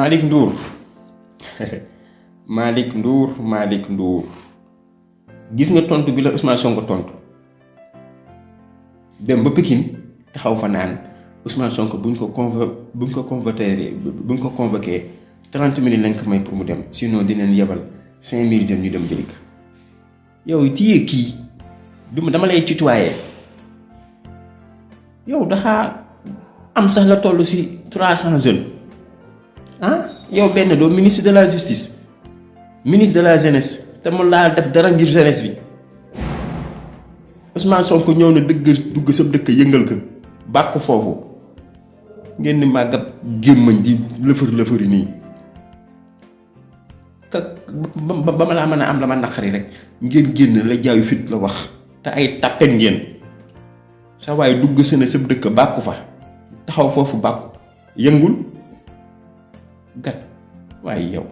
Malick Ndour Malick Ndour gis nga tontu bi la Ousmane Sonko tontu dem ba Pikine taxaw fa naan Ousmane Sonko buñ ko convoqué 30 minutes lañ ko may pour mu dem sinon dinañ yebal 5000 jeunes ñu dem jëli ko yow tiyee kii dama lay tutoyer yow daxaa am sax la toll ci 300 jeunes yow benn doo ministre de la justice ministre de la jeunesse te mu laa def dara ngir jeunesse bi Ousmane Sonko ñëw na dugg sa dëkk yëngal ko bàkk foofu ngeen ni màggat gémmañ di lëfër nii ba ma laa mën a am la ma naqari rek ngeen génn la jaayu fit la wax te ay tàppet ngeen sa waaye dugg sa ne sa dëkk bàkku fa taxaw foofu bàkku yëngul gat waaye yow